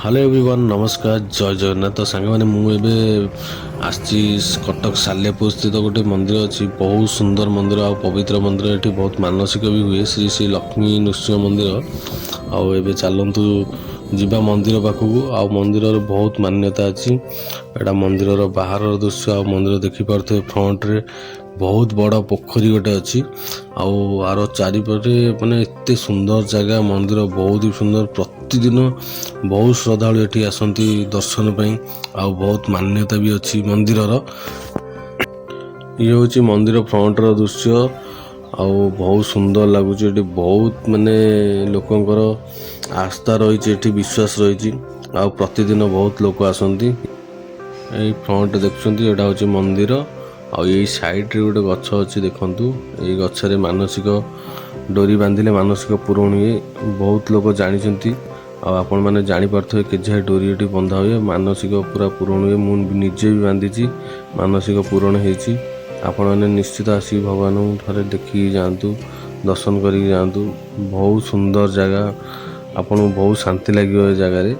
Hello everyone, ନମସ୍କାର, ଜୟ ଜଗନ୍ନାଥ। ତ ସାଙ୍ଗମାନେ, ମୁଁ ଏବେ ଆସିଛି କଟକ ସାଲେପୁର ସ୍ଥିତ ଗୋଟେ ମନ୍ଦିର ଅଛି। ବହୁତ ସୁନ୍ଦର ମନ୍ଦିର ଆଉ ପବିତ୍ର ମନ୍ଦିର। ଏଠି ବହୁତ ମାନସିକ ବି ହୁଏ। ଶ୍ରୀ ଶ୍ରୀ ଲକ୍ଷ୍ମୀ ନୃସିଂହ ମନ୍ଦିର। ଆଉ ଏବେ ଚାଲନ୍ତୁ ଯିବା ମନ୍ଦିର ପାଖକୁ। ଆଉ ମନ୍ଦିରର ବହୁତ ମାନ୍ୟତା ଅଛି। ଏଇଟା ମନ୍ଦିରର ବାହାରର ଦୃଶ୍ୟ। ଆଉ ମନ୍ଦିର ଦେଖିପାରୁଥିବେ, ଫ୍ରଣ୍ଟରେ ବହୁତ ବଡ଼ ପୋଖରୀ ଗୋଟେ ଅଛି। ଆଉ ଆର ଚାରିପଟେ ମାନେ ଏତେ ସୁନ୍ଦର ଜାଗା, ମନ୍ଦିର ବହୁତ ହି ସୁନ୍ଦର। ପ୍ରତିଦିନ ବହୁତ ଶ୍ରଦ୍ଧାଳୁ ଏଠି ଆସନ୍ତି ଦର୍ଶନ ପାଇଁ। ଆଉ ବହୁତ ମାନ୍ୟତା ବି ଅଛି ମନ୍ଦିରର। ଇଏ ହେଉଛି ମନ୍ଦିର ଫ୍ରଣ୍ଟର ଦୃଶ୍ୟ। ଆଉ ବହୁତ ସୁନ୍ଦର ଲାଗୁଛି। ଏଠି ବହୁତ ମାନେ ଲୋକଙ୍କର ଆସ୍ଥା ରହିଛି, ଏଠି ବିଶ୍ୱାସ ରହିଛି। ଆଉ ପ୍ରତିଦିନ ବହୁତ ଲୋକ ଆସନ୍ତି। ଏଇ ଫ୍ରଣ୍ଟ ଦେଖୁଛନ୍ତି, ଏଇଟା ହେଉଛି ମନ୍ଦିର। ଆଉ ଏଇ ସାଇଡ଼ରେ ଗୋଟେ ଗଛ ଅଛି, ଦେଖନ୍ତୁ। ଏଇ ଗଛରେ ମାନସିକ ଡୋରି ବାନ୍ଧିଲେ ମାନସିକ ପୂରଣ ହୁଏ। ବହୁତ ଲୋକ ଜାଣିଛନ୍ତି। ଆଉ ଆପଣମାନେ ଜାଣିପାରୁଥିବେ, କେଝା ଡୋରି ଏଠି ବନ୍ଧା ହୁଏ, ମାନସିକ ପୁରା ପୂରଣ ହୁଏ। ମୁଁ ନିଜେ ବି ବାନ୍ଧିଛି, ମାନସିକ ପୂରଣ ହେଇଛି। ଆପଣମାନେ ନିଶ୍ଚିତ ଆସିକି ଭଗବାନଙ୍କୁ ଥରେ ଦେଖିକି ଯାଆନ୍ତୁ, ଦର୍ଶନ କରିକି ଯାଆନ୍ତୁ। ବହୁତ ସୁନ୍ଦର ଜାଗା, ଆପଣଙ୍କୁ ବହୁତ ଶାନ୍ତି ଲାଗିବ ଏ ଜାଗାରେ।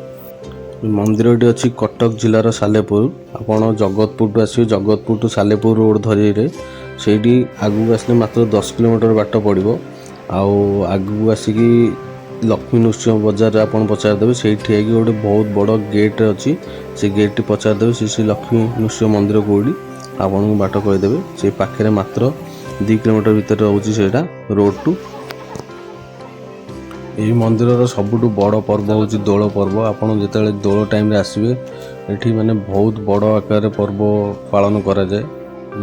ମନ୍ଦିରଟି ଅଛି କଟକ ଜିଲ୍ଲାର ସାଲେପୁର। ଆପଣ ଜଗତପୁରଠୁ ଆସିବେ। ଜଗତପୁର ଟୁ ସାଲେପୁର ରୋଡ଼ ଧରିଲେ ସେଇଠି ଆଗକୁ ଆସିଲେ ମାତ୍ର 10 କିଲୋମିଟର ବାଟ ପଡ଼ିବ। ଆଉ ଆଗକୁ ଆସିକି ଲକ୍ଷ୍ମୀ ନୃସିଂହ ବଜାରରେ ଆପଣ ପଚାରିଦେବେ। ସେଇଠି ହେଇକି ଗୋଟେ ବହୁତ ବଡ଼ ଗେଟ୍ ଅଛି। ସେ ଗେଟ୍ଟି ପଚାରିଦେବେ, ଶ୍ରୀ ଶ୍ରୀ ଲକ୍ଷ୍ମୀ ନୃସିଂହ ମନ୍ଦିର କେଉଁଠି, ଆପଣଙ୍କୁ ବାଟ କହିଦେବେ। ସେଇ ପାଖରେ ମାତ୍ର 2 କିଲୋମିଟର ଭିତରେ ରହୁଛି ସେଇଟା ରୋଡ଼ଠୁ। ଏହି ମନ୍ଦିରର ସବୁଠୁ ବଡ଼ ପର୍ବ ହେଉଛି ଦୋଳ ପର୍ବ। ଆପଣ ଯେତେବେଳେ ଦୋଳ ଟାଇମ୍ରେ ଆସିବେ, ଏଠି ମାନେ ବହୁତ ବଡ଼ ଆକାରରେ ପର୍ବ ପାଳନ କରାଯାଏ।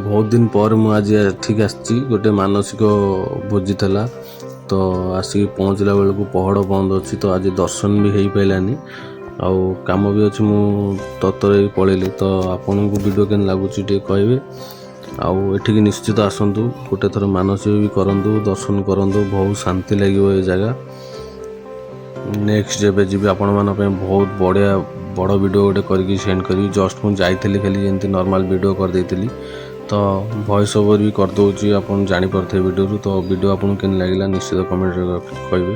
ବହୁତ ଦିନ ପରେ ମୁଁ ଆଜି ଏଠିକି ଆସିଛି। ଗୋଟେ ମାନସିକ ଭୋଜି ଥିଲା। ତ ଆସିକି ପହଞ୍ଚିଲା ବେଳକୁ ପହଡ଼ ବନ୍ଦ ଅଛି। ତ ଆଜି ଦର୍ଶନ ବି ହେଇପାରିଲାନି। ଆଉ କାମ ବି ଅଛି, ମୁଁ ତରତର ହେଇକି ପଳେଇଲି। ତ ଆପଣଙ୍କୁ ଭିଡ଼ିଓ କେମିତି ଲାଗୁଛି ଟିକେ କହିବେ। ଆଉ ଏଠିକି ନିଶ୍ଚିତ ଆସନ୍ତୁ, ଗୋଟେ ଥର ମାନସିକ ବି କରନ୍ତୁ, ଦର୍ଶନ କରନ୍ତୁ। ବହୁତ ଶାନ୍ତି ଲାଗିବ ଏ ଜାଗା। ନେକ୍ସଟ ଯେବେ ଯିବି, ଆପଣମାନଙ୍କ ପାଇଁ ବହୁତ ବଢ଼ିଆ ବଡ଼ ଭିଡ଼ିଓ ଗୋଟେ କରିକି ସେଣ୍ଡ କରିବି। ଜଷ୍ଟ ମୁଁ ଯାଇଥିଲି, ଖାଲି ଏମିତି ନର୍ମାଲ୍ ଭିଡ଼ିଓ କରିଦେଇଥିଲି। ତ ଭଏସ୍ ଓଭର୍ ବି କରିଦେଉଛି, ଆପଣ ଜାଣିପାରୁଥିବେ ଭିଡ଼ିଓରୁ। ତ ଭିଡ଼ିଓ ଆପଣଙ୍କୁ କେମିତି ଲାଗିଲା, ନିଶ୍ଚିତ କମେଣ୍ଟରେ କହିବେ।